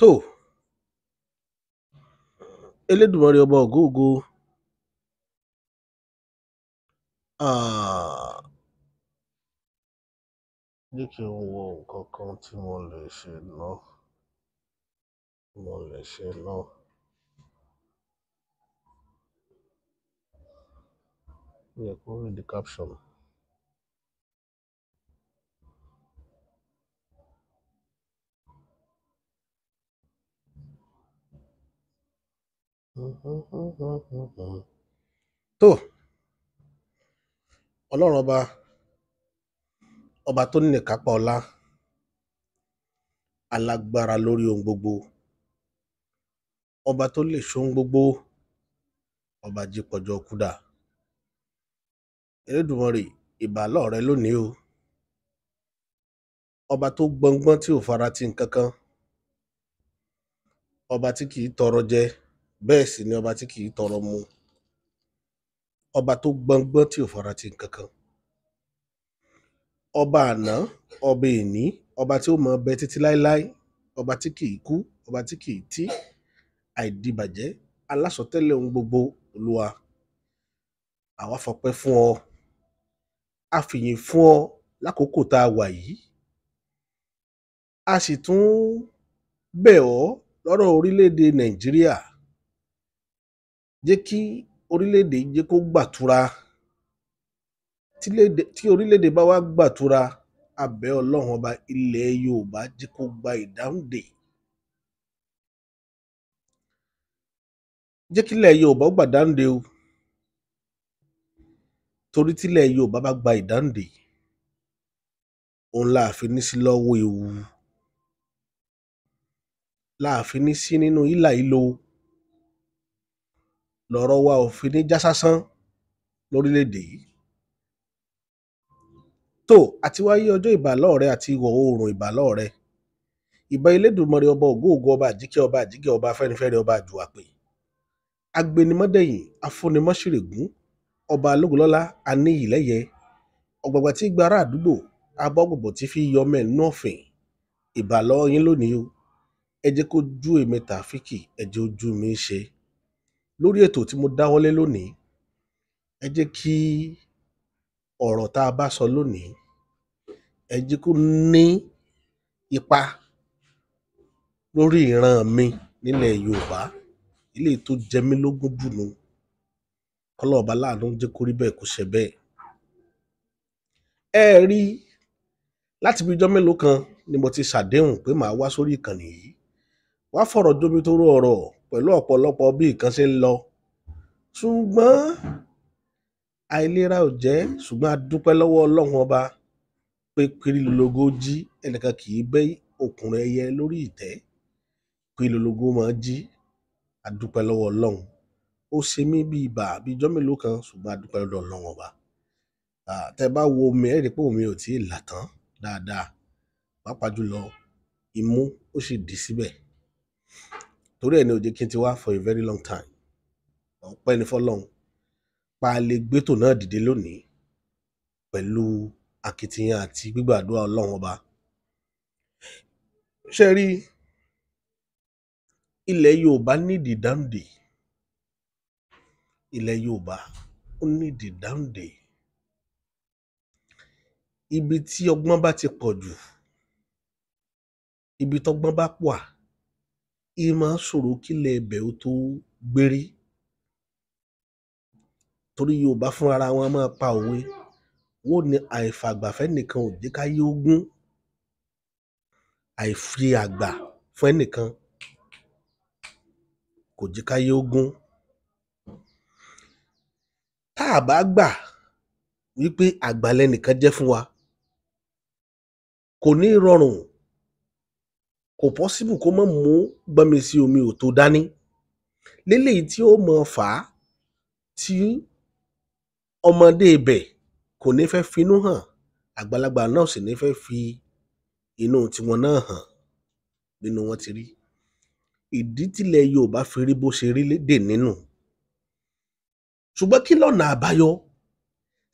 Tó, Elédùmarè ọba ògo-ògo, jẹ́ kí n wo nǹkan kan tí mo lè ṣe ná. Mo lè ṣe ná. Ó yẹ kó read the caption. Tó, Ọlọ́run ọba, ọba tó ní ìkápá ọlá, alágbára lórí ohun gbogbo, ọba tó lè ṣohun gbogbo, ọba jípọjọ kúdà. Elédùmarè, ìbà lọ́ọ̀ rẹ lónìí o. Ọba tó gbọngbọ́n tí ò fara ti nǹkan kan, ọba tí kìí tọrọ jẹ, bẹ́ẹ̀ sì ni ọba tí kìí tọrọ mu. Ọba tó gbọngbọ́n tí ò fara ti nǹkan kan. Ọba àná, ọba èní, ọba tí ó mọ bẹ títí láéláé, ọba tí kìí kú, ọba tí kìí tí, àìdìbàjẹ́, alásọtẹ́lẹ̀ ohun gbogbo, Olúwa. Àwa fọpẹ́ fún ọ, a fìyìn fún ọ lákòókò tá a wà yìí. A sì tún bẹ̀ ọ́ lọ́rọ̀ orílẹ̀-èdè Nàìjíríà. Jẹ́ kí orílẹ̀-èdè yìí jẹ́ kó gbàtura. Tí orílẹ̀-èdè bá wá gbàtura, a bẹ̀ Ọlọ́run ọba ilẹ̀ Yorùbá jẹ́ kó gba ìdáǹdè. Jẹ́ kí ilẹ̀ Yorùbá ó gbàdáǹdè o. Torí tílẹ̀ Yorùbá bá gba ìdáǹdè, òun la fi ní sí lọ́wọ́ ewu. La fi ní sí nínú hílàhílo. Lọ̀rọ̀ wa ò fi ní já sásán lórílẹ̀-èdè yìí. Tó, àti wáyé ọjọ́ ìbà lọ́ọ̀ rẹ àti ìwọ̀ oòrùn ìbà lọ́ọ̀ rẹ. Ìbà Elédùmarè ọba ògo-ògo, ọba àjíkẹ́, ọba àjígẹ̀, ọba afẹ́nifẹ́re, ọba àjùwàpè. Agbénimọ́dẹ̀yìn, afúnimọ́ṣìrègún, ọba alógunlọ́lá, aníyìlẹ́yẹ, ọ̀gbàgbà tí gba ará àdúgbò, abọ́gbọ̀gbọ̀ tí fi yọmọ ẹ̀ nínú ọ̀fìn. Ìbà lọ́wọ́ yín lónìí o. Ẹ jẹ́ kó jú èmi Tàófíkì, ẹ jẹ́ ojú mi ṣe. Lórí ètò tí mo dáwọ́lé lónìí, ẹ jẹ́ kí ọ̀rọ̀ tá a bá sọ lónìí, ẹ jẹ́ kó ní ipa lórí ìran mi nílẹ̀ Yorùbá. Eléyìí tó jẹ mí lógún jù nù. Kọ́lọ́run ọba láàánú jẹ́ kó rí bẹ́ẹ̀ kó ṣe bẹ́ẹ̀. Ẹ rí, láti bí ijọ́ mélòó kan ni mo ti ṣàdéhùn pé màá wá sórí ìkànnì yìí, wá fọ̀rọ̀ jomitoro ọ̀rọ̀ pẹ̀lú ọ̀pọ̀lọpọ̀ bí nǹkan ṣe ń lọ. Ṣùgbọ́n àìlera ò jẹ́, ṣùgbọ́n a dúpẹ́ lọ́wọ́ Ọlọ́run ọba pé pírílólogó jí, ẹnìkan kì í bẹ́ òkùnrin ẹyẹ lórí ìtẹ́. Pírílólogó máa jí, a dúpẹ́ lọ́wọ́ Ọlọ́run. Ó ṣe mí bí ibà bí ijọ́ mélòó kan, ṣùgbọ́n a dúpẹ́ lọ́dọ̀ Ọlọ́run ọba. Tẹ́ bá wo omi, ẹ rí pé omi ò tíì là tán dáadáa. Pàápàá jùlọ, imú ó sì dì síbẹ̀. Torí ẹ ni ò jẹ́ kí n ti wá for a very long time. Ọpẹ́ ni fọ́lọ́run. Pa lè gbétò náà dìde lónìí pẹ̀lú akitiyan àti gbígbàdúrà Ọlọ́run ọba. Ṣé ẹ rí, ilẹ̀ Yorùbá need ìdáǹdè. Ilẹ̀ Yorùbá ó need ìdáǹdè. Ibi tí ọgbọ́n bá ti pọ̀ jù, ibi tọ́gbọ́n bá wà, í máa ń ṣòro kílẹ̀ ibẹ̀ ó tó gbérí. Torí Yorùbá fúnra wọn máa pa òwe. Wọ́n ó ní àìfàgbà fẹ́nìkan ò jẹ́ káyé ó gún. Àìfi àgbà fún ẹnìkan kò jẹ́ káyé ó gún. Tá à bá gbà wípé àgbà lẹnìkan jẹ́ fún wa, kò ní rọrùn, kò possible kó má mú gbọ́nmi sí omi ò tó dání. Léléyìí tí ó mọ fà á tí ọmọdé ibẹ̀ kò ní fẹ́ finú hàn, àgbàlagbà náà sì ní fẹ́ fi inú tiwọn náà hàn bínú wọn ti rí. Ìdí tílẹ̀ Yorùbá fi rí bó ṣe rí dè nínú. Ṣùgbọ́n kí lọ̀nà àbáyọ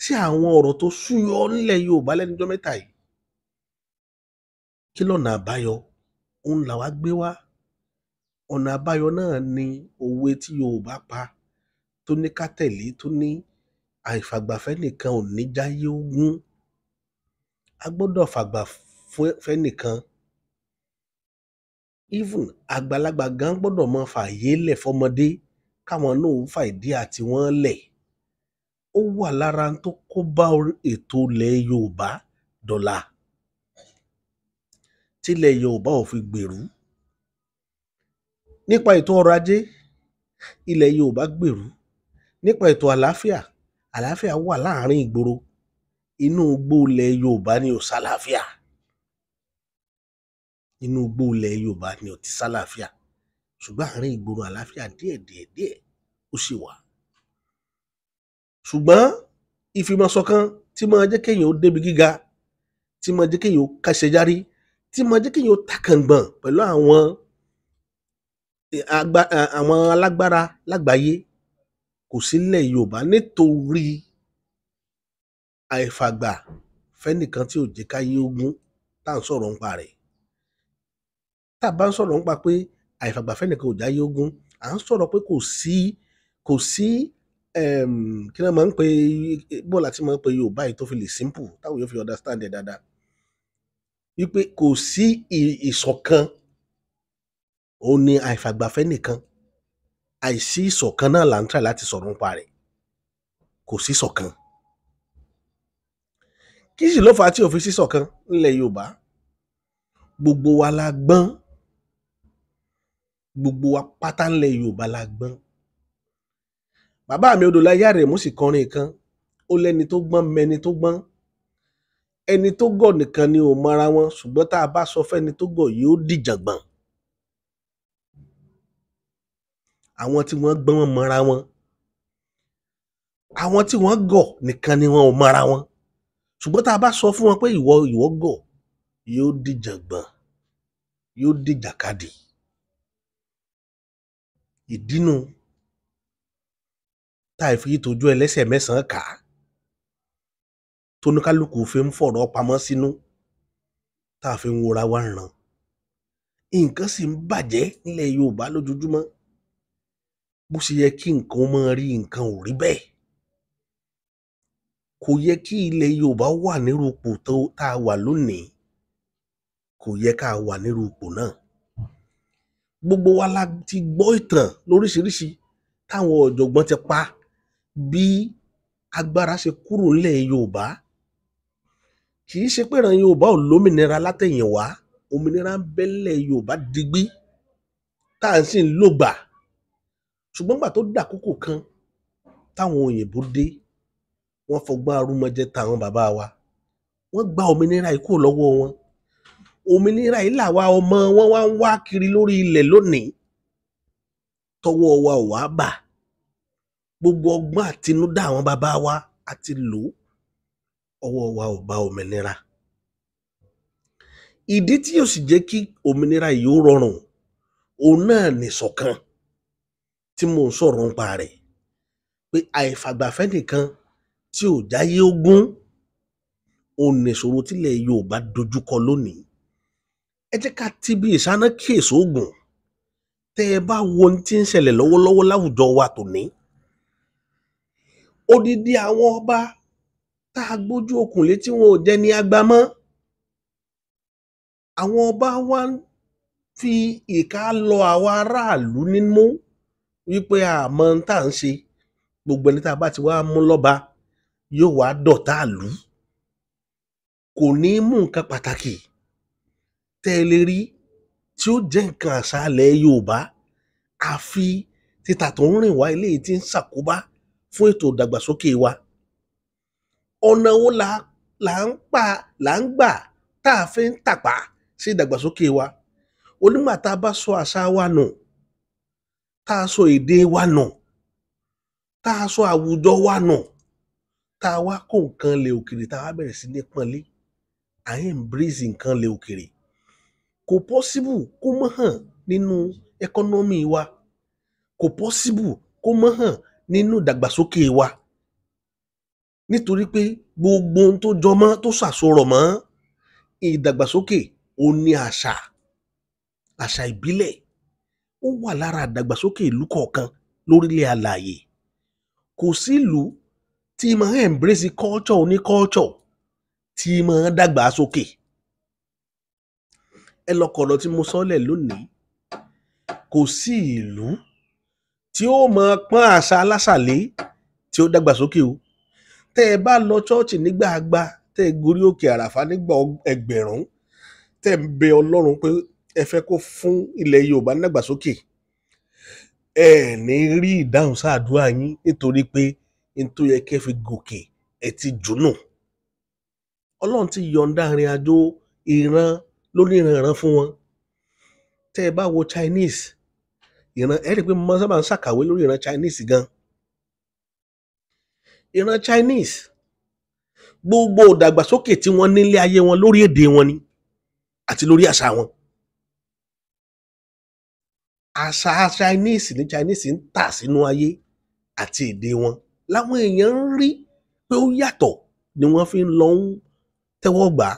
sí àwọn ọ̀rọ̀ tó súyọ nílẹ̀ Yorùbá lẹ́nu ijọ́ mẹ́ta yìí? Kí lọ̀nà àbáyọ? Òun làwa gbé wá. Ọ̀nà àbáyọ náà ni òwe tí Yorùbá pa tó ní ká tẹ̀lé, tó ní àìfàgbàfẹ́ nìkan ò ní jáyé ogún. A gbọ́dọ̀ fàgbà fẹ́ nìkan. Even àgbàlagbà gan gbọ́dọ̀ mọ fààyè lẹ̀ fọmọdé káwọn náà ó fàìdí àti wọ́n lẹ̀. Ó wà lára n tó kó bá ètò ilẹ̀ Yorùbá dọ̀la tílẹ̀ Yorùbá ò fi gbèrú. Nípa ètò ọrọ̀ ajé, ilẹ̀ Yorùbá gbèrú. Nípa ètò àlàáfíà, àlàáfíà wà láàrin ìgboro. Inú igbó ilẹ̀ Yorùbá ni ò sálàáfíà. Inú igbó ilẹ̀ Yorùbá ni ò ti sálàáfíà. Ṣùgbọ́n àárín ìgboro àlàáfíà díẹ̀ díẹ̀ díẹ̀ ó sì wà. Ṣùgbọ́n ìfìmọ̀ṣọ̀kan tí máa jẹ́ kéèyàn ó débi gíga, tí máa jẹ́ kéèyàn ó kẹ́sẹ járí, tí máa jẹ́ kéèyàn ó takàngbọ̀n pẹ̀lú àwọn alágbára lágbàáyé kò sí nílẹ̀ Yorùbá nítorí àìfàgbà fẹ́nìkan tí ò jẹ́ káyé ogún tá à ń sọ̀rọ̀ nípa rẹ̀. Tá a bá ń sọ̀rọ̀ nípa pé àìfàgbà fẹ́nìkan ò jáyé ogún, à ń sọ̀rọ̀ pé kò sí kí ni wọ́n máa ń pe bó la ti máa ń pe Yorùbá yìí tó fi lè simple táwọn yóò fi understand ẹ̀ dáadáa. Wípé kò sí ìṣọ̀kan, òun ni àìfàgbà fẹ́nìkan. Àìsí ìṣọ̀kan náà là ń try láti sọ̀rọ̀ nípa rẹ̀. Kò sí ìṣọ̀kan. Kí sì ló fà á tí ò fi sí ìṣọ̀kan nílẹ̀ Yorùbá? Gbogbo wa la gbọ́n. Gbogbo wa pátá nílẹ̀ Yorùbá la gbọ́n. Bàbá mi Odòláyé Àrẹ̀mú sì kọrin kan, ó lẹ́ni tó gbọ́n mẹni tó gbọ́n. Ẹni tó gọ̀ nìkan ni ò mọra wọn, ṣùgbọ́n tá a bá sọ fẹ́ni tó gọ̀ yóò dìjàngbọ̀n. Àwọn tí wọ́n gbọ́n wọn mọra wọn. Àwọn tí wọ́n gọ̀ nìkan ni wọn ò mọra wọn. Ṣùgbọ́n tá a bá sọ fún wọn pé ìwọ ìwọ gọ̀, yóò dìjàngbọ̀n, yóò dìjàkadì. Ìdínú tá a fi tójú ẹlẹ́sẹ̀ mẹ́sàn-án kà á, tóníkálùkù fi ń fọ̀rọ̀ pamọ́ sínú, tá a fi ń wora wa ràn. Nǹkan sì ń bàjẹ́ nílẹ̀ Yorùbá lójoojúmọ́. Bó ṣe yẹ kí nǹkan máa rí, nǹkan ò rí bẹ́ẹ̀. Kò yẹ kí ilẹ̀ Yorùbá wà nírú ipò tá a wà lónìí. Kò yẹ ká wà nírú ipò náà. Gbogbo wa la ti gbọ́ ìtàn lóríṣiríṣi táwọn ọ̀jọ̀gbọ́n ti pa bí agbára ṣe kúrò nílẹ̀ Yorùbá. Kì í ṣe pé ìran Yorùbá ò lómìnira látẹ̀yìnwá. Òmìnira ń bẹ nílẹ̀ Yorùbá digbí tá à ń sì ń lò gbà. Ṣùgbọ́n ìgbà tó dàkókò kan táwọn òyìnbó dé, wọ́n fọgbọ́n arúmọjẹ ta àwọn bàbá wa. Wọ́n gba òmìnira yìí kúrò lọ́wọ́ wọn. Òmìnira yìí làwa ọmọ wọn wá ń wá kiri lórí ilẹ̀ lónìí. Tọwọ́ wa ò wá bà. Gbogbo ọgbọ́n àtinúdá àwọn bàbá wa a ti lò ó. Ọwọ́ wa ò bá òmìnira. Ìdí tí yóò sì jẹ́ kí òmìnira yìí ó rọrùn, òun náà nìṣọ̀kan tí mò ń sọ̀rọ̀ nípa rẹ̀. Pé àìfàgbàfẹ́ nìkan tí ò jáyé ogún, òun nìṣòro tílẹ̀ Yorùbá dojúkọ lónìí. Ẹ jẹ́ ká ti bí ìṣáná kíyèsí ògùn. Tẹ́ ẹ bá wo ohun tí ń ṣẹlẹ̀ lọ́wọ́lọ́wọ́ láwùjọ wa tòní. Odidi àwọn ọba tá a gbójú okùn lé tí wọn ò jẹ́ ní agbá mọ́. Àwọn ọba wa ń fi ìka lọ àwa aráàlú nímú wípé a mọ ohun tá à ń ṣe. Gbogbo ẹni tá a bá ti wá mú lọ́ba yóò wá dọ̀tá ìlú. Kò ní mú nǹkan pàtàkì tẹ́ ẹ lè rí tí ó jẹ́ nǹkan àṣà ilẹ̀ Yorùbá àfi títà tó ń rìn wá eléyìí tí ń ṣàkóbá fún ètò ìdàgbàsókè wa. Ọ̀nà wo là ń pa là ń gbà tá a fi ń tàpá sí ìdàgbàsókè wa? Onígbà tá a bá sọ àṣà wa nù, tá a sọ èdè wa nù, tá a sọ àwùjọ wa nù, tá a wá kó nǹkan ilẹ̀ òkèrè tá a wá bẹ̀rẹ̀ sí ní pọ́nlé, à ń embrace nǹkan ilẹ̀ òkèrè. Kò possible kó mọ́ hàn nínú economy wa. Kò possible kó mọ́ hàn nínú ìdàgbàsókè wa. Nítorí pé gbogbo ohun tó jọ mọ́ tó ṣàsorọ̀ mọ́ ìdàgbàsókè òun ni àṣà, àṣà ìbílẹ̀. Ó wà lára ìdàgbàsókè ìlú kọ̀ọ̀kan lórílẹ̀ alààyè. Kò sí ìlú tí máa ń embrace culture oní culture tí máa ń dàgbà sókè. Ẹ lọ kọ̀rọ̀ tí mo sọ́lẹ̀ lónìí. Kò sí ìlú tí ó máa pọ́n àṣà alásàlé tí ó dàgbà sókè o. Tẹ́ ẹ bá lọ chọ́ọ̀chì nígbà àgbà, tẹ́ ẹ gorí òkè àràfá nígbà ẹgbẹ̀rún, tẹ́ ẹ ń bẹ Ọlọ́run pé ẹ fẹ́ kó fún ilẹ̀ Yorùbá nídàgbàsókè, ẹ ní rí ìdáhùn sáàdúrà yín, nítorí pé n tó yẹ kẹ́ fi gòkè ẹ ti jùnù. Ọlọ́run ti yọ̀ǹda ìrìn àjò ìran lóníranran fún wọn. Tẹ́ ẹ bá wo Chinese ìran, ẹ rí i pé mo máa sábà ń ṣàkàwé lórí ìran Chinese gan. Ìran Chinese, gbogbo ìdàgbàsókè tí wọ́n nílé ayé wọn lórí èdè wọn ni àti lórí àṣà wọn. Àṣà Chinese ní Chinese ń tà sínú ayé àti èdè wọn láwọn èèyàn ń rí pé ó yàtọ̀ ni wọ́n fi ń lọ ń tẹ́wọ́ gbà á.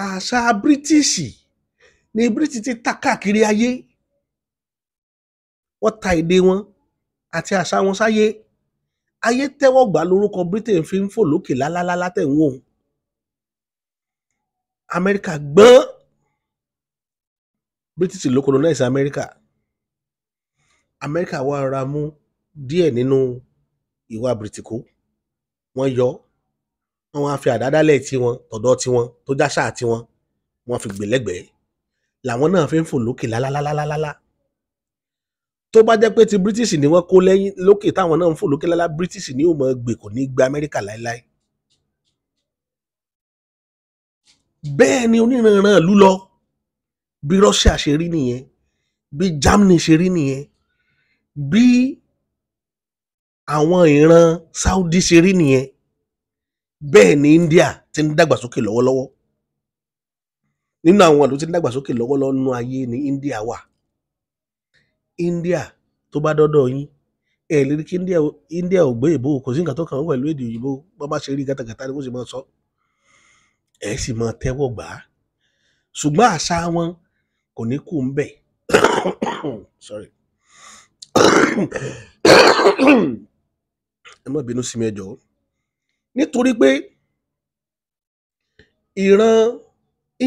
Àṣà British ni British ti ta káàkiri ayé. Wọ́n ta èdè wọn àti àṣà wọn sáyé. Ayé tẹ́wọ́ gbà lórúkọ Britain fi ń fò lókè lálálálá tẹ̀ ń wò. Amẹ́ríkà gbọ́n. British ló colonize Amẹ́ríkà. Amẹ́ríkà wá ra mú díẹ̀ nínú ìwà Bìrìtìkó, wọ́n yọ, wọ́n wá fi àdádálẹ̀ tiwọn, tọ̀dọ̀ tiwọn tó jáṣà tiwọn, wọ́n fi gbèlẹ́gbẹ̀ẹ́ làwọn náà fi ń fò lókè lálálálálá. Tó bá jẹ́ pé ti British ni wọ́n kó lẹ́yìn lókè táwọn náà ń fò lókè lálá, British ni yóò máa gbè, kò ní gba Amẹ́ríkà láéláé. Bẹ́ẹ̀ ni oníranran ìlú lọ. Bí Russia ṣe rí nìyẹn, bí Germany ṣe rí nìyẹn, bí àwọn ìran Saudi ṣe rí nìyẹn. Bẹ́ẹ̀ ni India ti ń dàgbàsókè lọ́wọ́lọ́wọ́. Nínú àwọn ìlú tí ń dàgbàsókè lọ́wọ́lọ́wọ́ nínú ayé ni India wà. India tó bá dọ́dọ̀ yín, ẹ lè rí kí India ò gbé ìbò, kò sí nǹkan tó kàn wọ́n pẹ̀lú èdè òyìnbó. Bọ́n bá ṣe rí gàtàgàtà ni wọ́n sì máa sọ, ẹ sì máa tẹ́wọ́ gbà á. Ṣùgbọ́n àṣà wọn kò ní kú ń bẹ̀. Sorry, ẹ má bínú sí mi, ẹ jọ̀ọ́. Nítorí pé ìran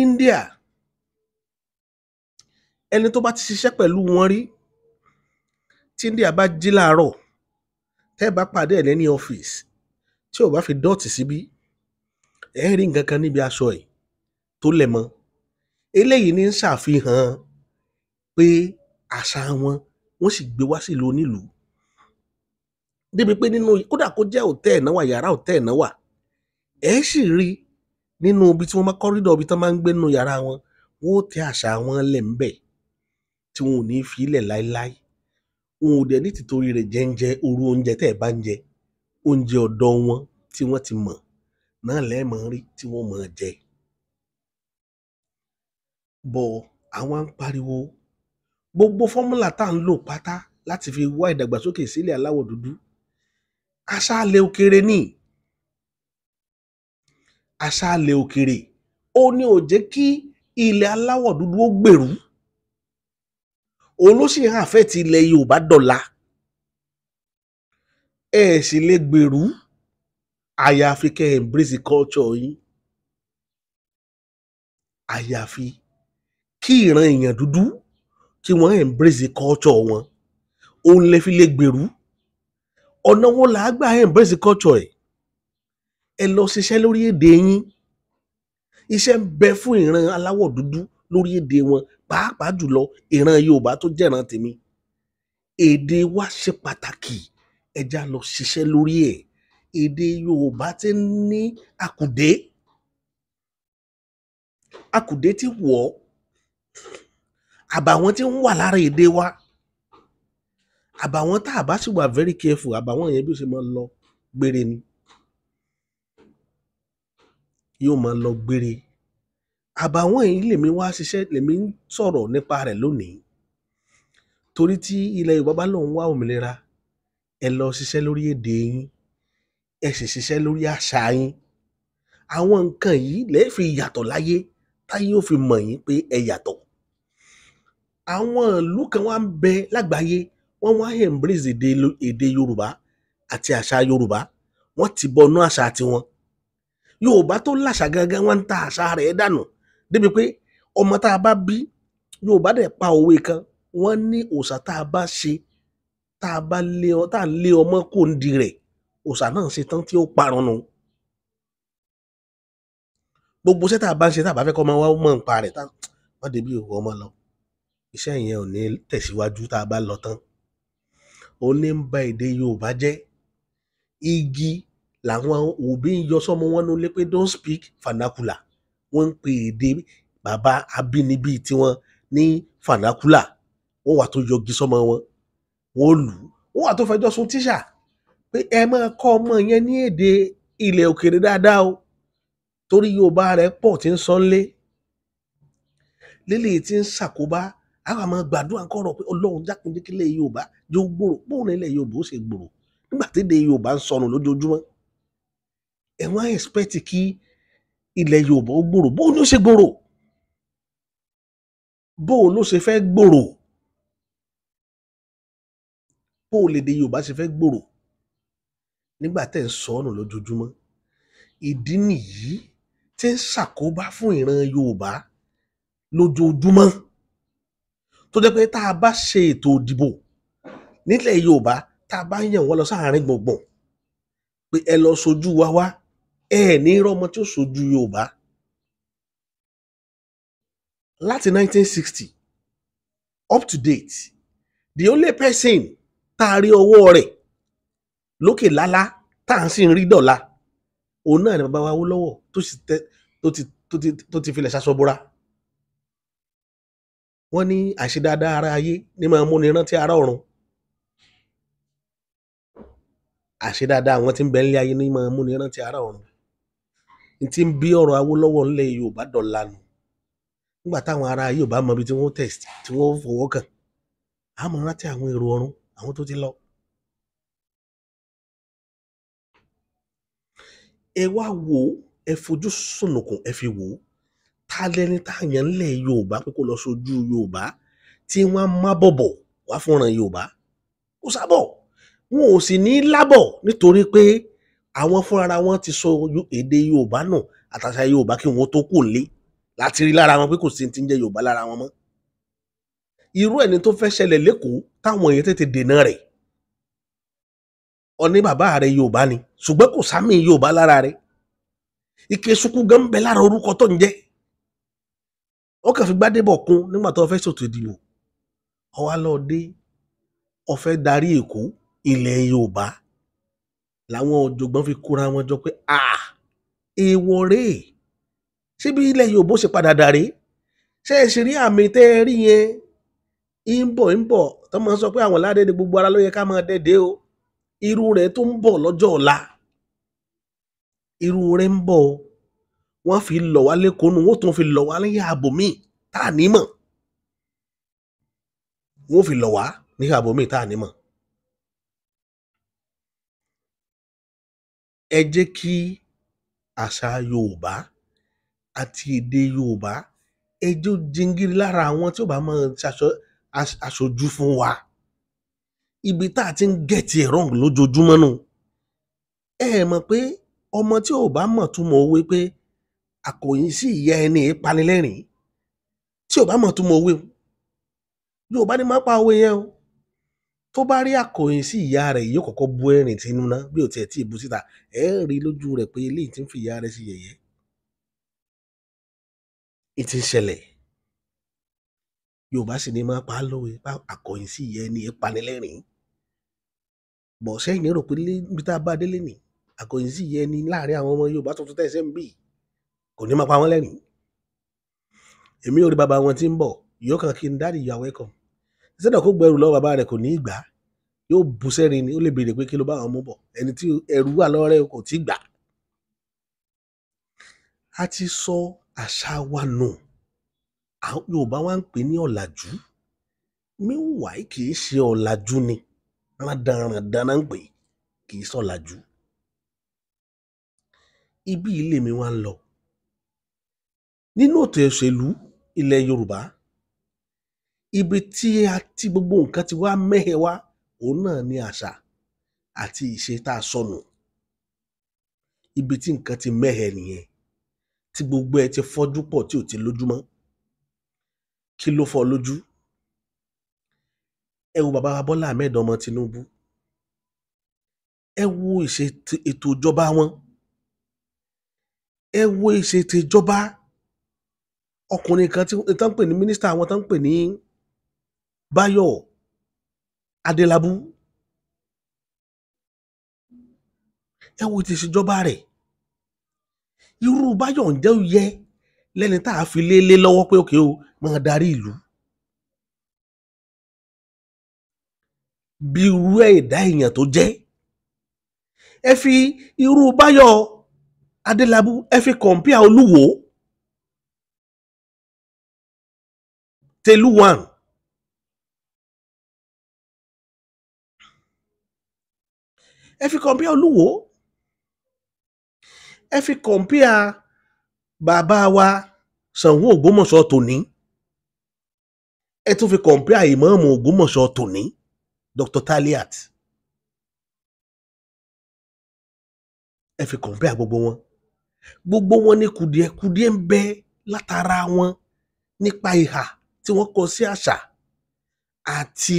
India, ẹni tó bá ti ṣiṣẹ́ pẹ̀lú wọn rí, tí India bá jí láàárọ̀, tẹ́ ẹ bá pàdé ẹ̀ ní ọ́fíìsì, tí ò bá fi dọ́ọ̀tì síbí, ẹ rí nǹkan kan níbi aṣọ ẹ̀ tó lẹ̀ mọ́. Eléyìí ní ń ṣàfihàn pé àṣà wọn, wọ́n sì gbé wá sílùú onílùú, débi pé nínú kódà kó jẹ́ hòtẹ́ẹ̀ náà wà, yàrá hòtẹ́ẹ̀ náà wà, ẹ sì rí nínú ibi tí wọ́n bá corridor, ibi tí wọ́n máa ń gbé nínú yàrá wọn, wọ́n ó tẹ àṣà wọn lẹ̀ ńbẹ̀ tí wọn ò ní fi í lẹ̀ láéláé. Wọn ò dẹ̀ ní tìtorí rẹ̀ jẹ́ńjẹ orú oúnjẹ tẹ́ ẹ̀ bá ń jẹ. Oúnjẹ ọ̀dọ̀ wọn tí wọ́n ti mọ̀ náà lẹ́ẹ̀mọ́ rí tí wọ́n mọ̀ jẹ. Bọ̀ àwọn ń pariwo gbogbo formula tá à ń lò pátá láti fi wá ìdàgbàsókè sílẹ̀ aláwọ̀ dúdú, àṣà ilẹ̀ òkèrè ní àṣà ilẹ̀ òkèrè. Ó ní ò jẹ́ kí ilẹ̀ aláwọ̀ dúdú ó gbèrú. Òun ló sì hàn fẹ́ ti ilẹ̀ Yorùbá dọ̀la. Ẹ sì lè gbèrú àyàfi kẹ́ ẹ embrace culture yín, àyàfi kí ìran èèyàn dúdú kí wọ́n embrace culture wọn, òun lè fi lè gbèrú. Ọ̀nà wo là á gbà embrace culture ẹ̀? Ẹ lọ ṣiṣẹ́ lórí èdè yín. Iṣẹ́ ń bẹ fún ìran aláwọ̀ dúdú lórí èdè wọn, pàápàá jùlọ ìran Yorùbá tó jẹ́ ìran tèmi. Èdè wa ṣe pàtàkì, ẹ já lọ ṣiṣẹ́ lórí ẹ̀. Èdè Yorùbá ti ń ní àkùdé, àkùdé ti wọ̀ ọ́, àbàwọ́n tí ń wà lára èdè wa, àbàwọ́n tá a bá sì wà very careful, àbàwọ́n yẹn bí ó ṣe máa lọ gbére ni yóò máa lọ gbére. Àbàwọ́n yìí lèmi wá ṣiṣẹ́, lèmi ń sọ̀rọ̀ nípa rẹ̀ lónìí, torí tí ilẹ̀ Yorùbá bá lòun wá òmìnira, ẹ lọ ṣiṣẹ́ lórí èdè yín, ẹ sì ṣiṣẹ́ lórí àṣà yín. Àwọn nǹkan yìí lẹ́ẹ̀ fi yàtọ̀ láyé, táyé ó fi mọ̀ yín pé ẹ yàtọ̀. Àwọn ìlú kan wá ń bẹ lágbàáyé, wọ́n wá embrace èdè Yorùbá àti àṣà Yorùbá, wọ́n ti bọnú àṣà tiwọn. Yorùbá tó láṣà gangan wọ́n ń ta àṣà rẹ̀ dànù débi pé ọmọ tá a bá bí, Yorùbá dẹ̀ pa òwe kan, wọ́n ní òòṣà tá a bá ṣe, tá a bá lé ọ, tá a lé ọmọ kò ń di rẹ̀, òòṣà náà ṣe tán tí ó parun nù. Gbogbo iṣẹ́ tá a bá ń ṣe, tá a bá fẹ́ kọ́ ọmọ wa mọ̀ nípa rẹ̀, tá wọ́n débi òwò ọmọ lọ, iṣẹ́ yẹn ò ní tẹ̀síwájú tá a bá lọ tán. Ó ní ń ba èdè Yorùbá jẹ́. Igi làwọn òbí ń yọ sọ́mọ wọn nílé pé don't speak vernacular. Wọ́n ń pe èdè bàbá abínibí tiwọn ní vernacular. Wọ́n wà tó yọgi sọ́mọ wọn, wọ́n lù ú. Wọ́n wà tó fẹjọ́ sun tíṣà pé ẹ máa kọ́ ọmọ yẹn ní èdè ilẹ̀ òkèèrè dáadáa o, torí Yorùbá rẹ̀ pọ̀ tí ń sọ ńlé. Lélẹ̀ tí ń ṣàkóbá, àwọn àmọ́ gbàdúrà kọ̀rọ̀ pé Ọlọ́run dákun jẹ́ kí ilẹ̀ Yorùbá yóò gbòòrò. Bóun ní ilẹ̀ Yorùbá ó ṣe gbòòrò nígbà tí èdè Yorùbá ń sọnù lójoojúmọ́? Ẹ wọ́n á expect kí ilẹ̀ Yorùbá ó gbòòrò, bóun ló ṣe gbòòrò? Bóun ló ṣe fẹ́ gbòòrò? Bóun lèdè Yorùbá ṣe fẹ́ gbòòrò nígbà tẹ́ ń sọnù lójoojúmọ́? Ìdí nìyí tí ń ṣàkóbá fún ìran Yorùbá lójoojúmọ́, tó jẹ́ pé tá a bá ṣe ètò ìdìbò nílẹ̀ Yorùbá, tá a bá yàn wọ́n lọ sáàárín gbùngbùn pé ẹ lọ sojú wa wá, ẹ ní rọ́mọ tí ó sojú Yorùbá. Láti 1960 up to date, the only person tá a rí ọwọ́ rẹ̀ lókè lálá tá à ń sì ń rí dọ̀la, òun náà ni bàbá wa Awólọ́wọ̀ tó sì tẹ tó ti filẹ̀ ṣaṣọ bora. Wọ́n ní àṣedáadáa ara ayé ní máa múni rántí ara ọ̀run. Àṣedáadáa àwọn tí ń bẹ nílé ayé ní máa múni rántí ara ọ̀run. N tí ń bí ọ̀rọ̀ Awólọ́wọ̀ ńlẹ̀ Yorùbá dọ̀la nù. Nígbà táwọn ará ayé ò bá mọ ibi tí wọ́n test, tí wọ́n fọwọ́ kàn, á mọ rántí àwọn èrò ọ̀run, àwọn tó ti lọ. Ẹ wá wò ó, ẹ fojú sùnùkùn ẹ fi wò ó. Ta lẹni tá a yàn ńlẹ̀ Yorùbá pé kó lọ sojú Yorùbá tí wọ́n á má bọ̀bọ̀ wá fúnran Yorùbá? Kò sábọ̀. Wọn ò sì ní lábọ̀ nítorí pé àwọn fúnra wọn ti sọ èdè Yorùbá nù àtàṣà Yorùbá kí wọn tó kù lé láti rí lára wọn pé kò sí ti ń jẹ́ Yorùbá lára wọn mọ́. Irú ẹni tó fẹ́ ṣẹlẹ̀ lẹ́kọ̀ọ́ táwọn èèyàn tètè dènà rẹ̀. Ó ní bàbá rẹ̀ Yorùbá ni, ṣùgbọ́n kò sámì Yorùbá lára rẹ̀. Ike suku gan bẹ lára orúkọ tó ń jẹ́. Ó kàn fi Gbádébọ̀ kún nígbà tó fẹ́ ṣètò ìdìbò. Ó wá lọ dé, ó fẹ́ darí Èkó ilẹ̀ Yorùbá. Làwọn ọ̀jọ̀gbọ́n fi kóra wọn jọ pé à, èèwọ̀ rèé. Ṣé bí ilẹ̀ Yorùbá ó ṣe padà dàrí? Ṣé ẹ ṣe rí àmì tẹ́ ẹ rí yẹn? Ń bọ̀ ń bọ̀, tó máa ń sọ pé àwọn ládẹ́dẹ́ gbogbo ara ló yẹ ká máa dẹ́dẹ́ o. Irú rẹ̀ tó ń bọ̀ lọ́jọ́ ọ̀la. Irú rẹ̀ ń bọ̀ o. Wọ́n fi lọ̀ wá lẹ́kọ̀ọ́ nù, wọ́n tún fi lọ̀ wá ní ààbò míì tá à ní mọ̀. Wọ́n fi lọ̀ wá ní ààbò míì tá à ní mọ̀. Ẹ jẹ́ kí àṣà Yorùbá àti èdè Yorùbá ẹ jẹ́ ó jingiri lára àwọn tí ó bá máa aṣojú fún wa. Ibi tá a ti ń get it wrong lójoojúmọ́ nù. Ẹ mọ̀ pé ọmọ tí ò bá mọ̀ túmọ̀ òwe pé àkòyìn sí ìyá ẹni ìpanilẹ́rìn, tí ò bá mọ̀ túmọ̀ òwe, Yorùbá ni máa pa òwe yẹn o. Tó bá rí àkòyìn sí ìyá rẹ̀, yóò kọ́kọ́ bú ẹ̀rín tínú ná, bí ò tiẹ̀ tí ì bú síta. Ẹ rí lójú rẹ̀ pé eléyìí tí ń fi ìyá rẹ̀ sí yẹ̀yẹ́. Ìtì ń ṣẹlẹ̀. Yorùbá sì ni máa pa á lówe pé àkòyìn sí ìyá ẹni ìpanilẹ́rìn. Bọ̀ sẹ́yìn rò pé níbi tá a bá délé nì, àkòyìn sí ìyá ẹni láàrin àwọn ọmọ Yorùbá tuntun tẹ̀sẹ̀ ń bì kò ní máa pa wọ́n lẹ́rìn. Èmi ò rí bàbá wọn tí ń bọ̀, yóò kàn kí n daddy you are welcome. Ìṣẹ́dọ̀ kó gbẹrù lọ́wọ́ bàbá rẹ̀ kò ní í gbà á. Yóò bu sẹ́rin ni, ó lè béèrè pé kí ló bá àwọn mú bọ̀. Ẹni tí ẹrù wà lọ́wọ́ rẹ̀ kò tí gbà. A ti sọ àṣà wa nù. Yorùbá wa ń pè ní ọ̀làjú. Meanwhile kì í ṣe ọ̀làjú ni. Rándanràndan náà ń pè é, kì í ṣọ̀làjú. Ibi ilé mi wá ń lọ. Nínú ètò òṣèlú ilẹ̀ Yorùbá, Ibi tí a ti gbogbo nǹkan ti wá mẹ́hẹ wá, òun náà ni àṣà àti ìṣe tá a sọnù. Ibi tí nǹkan ti mẹ́hẹ nìyẹn, tí gbogbo ẹ ti fọ́jú pọ̀ tí ò ti lójúmọ́. Kí ló fọ́ lójú? Ẹ wo bàbá wa Bọ́lá Ahmed ọmọ Tinubu, ẹ wo ìṣètò ètò ìjọba wọn, ẹ wo ìṣètò ìjọba ọkùnrin kan tí tán ń pè ní mínísítà wọn, tán ń pè ní Báyọ̀ Adélábù. Ẹ wo ti ìṣèjọba rẹ̀. Irú Báyọ̀ ǹjẹ́ ó yẹ lẹ́ni tá a fi lé lé lọ́wọ́ pé òkè o máa darí ìlú? Bí irú ẹ̀dá èèyàn tó jẹ́, ẹ fi irú Báyọ̀ Adélábù ẹ fi kọ̀ǹpìà Olúwo Telu one. Ẹ fi kọ̀ǹpìà Olúwo, ẹ fi kọ̀ǹpìà bàbá wa Ṣàngó Ògbómọ̀ṣọ́ tòní, ẹ tún fi kọ̀ǹpìà ìmáàmù Ògbómọ̀ṣọ́ tòní Dr. Taliat. Ẹ fi kọ̀ǹpìà gbogbo wọn. Gbogbo wọn ní kùdìẹ̀kudiẹ ń bẹ látara wọn nípa ìhà tí wọ́n kọ sí àṣà àti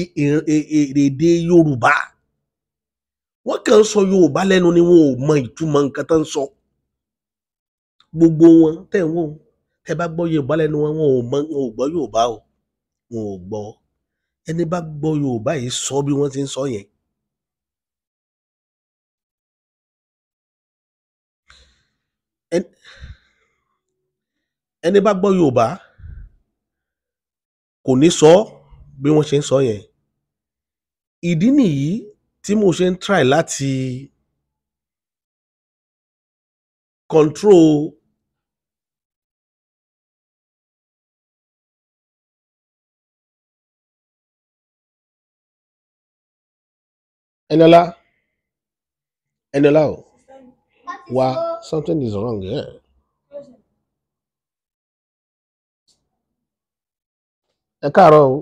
èdè Yorùbá. Wọ́n kàn ń sọ Yorùbá lẹ́nu ni, wọn ò mọ ìtumọ̀ nǹkan tó ń sọ. Gbogbo wọn tẹ̀ ń wò, tẹ́ bá gbọ́ Yorùbá lẹ́nu wọn, wọn ò mọ, wọn ò gbọ́ Yorùbá o, wọn ò gbọ́. Ẹni bá gbọ́ Yorùbá yìí sọ bí wọ́n ti ń sọ yẹn. Ẹni bá gbọ́ Yorùbá kò ní sọ bí wọ́n ṣe ń sọ yẹn. Ìdí nìyí tí mo ṣe ń try láti control Eniola, Eniola o, wa, something is wrong here. Ẹ káàárọ̀ o,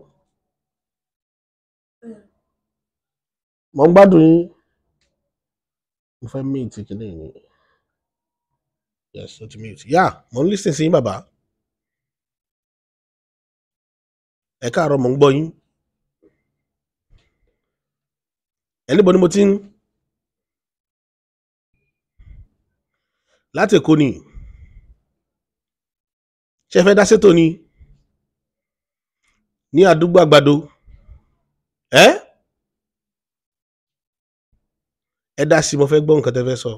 mo ń gbádùn yín. Mo fẹ́ mute kìíní yìí. Yes, ó ti mute. Yeah, mo ń listen sí yín bàbá. Ẹ káàárọ̀, mo ń gbọ́ yín. Ẹ níbo ni mo ti ń? Láti Èkó ni. Ṣé ẹ fẹ́ dá sétò ni? Ní àdúgbò Àgbàdo. Ẹ́ ẹ dá sí, mo fẹ́ gbọ́ nǹkan tẹ́ fẹ́ sọ.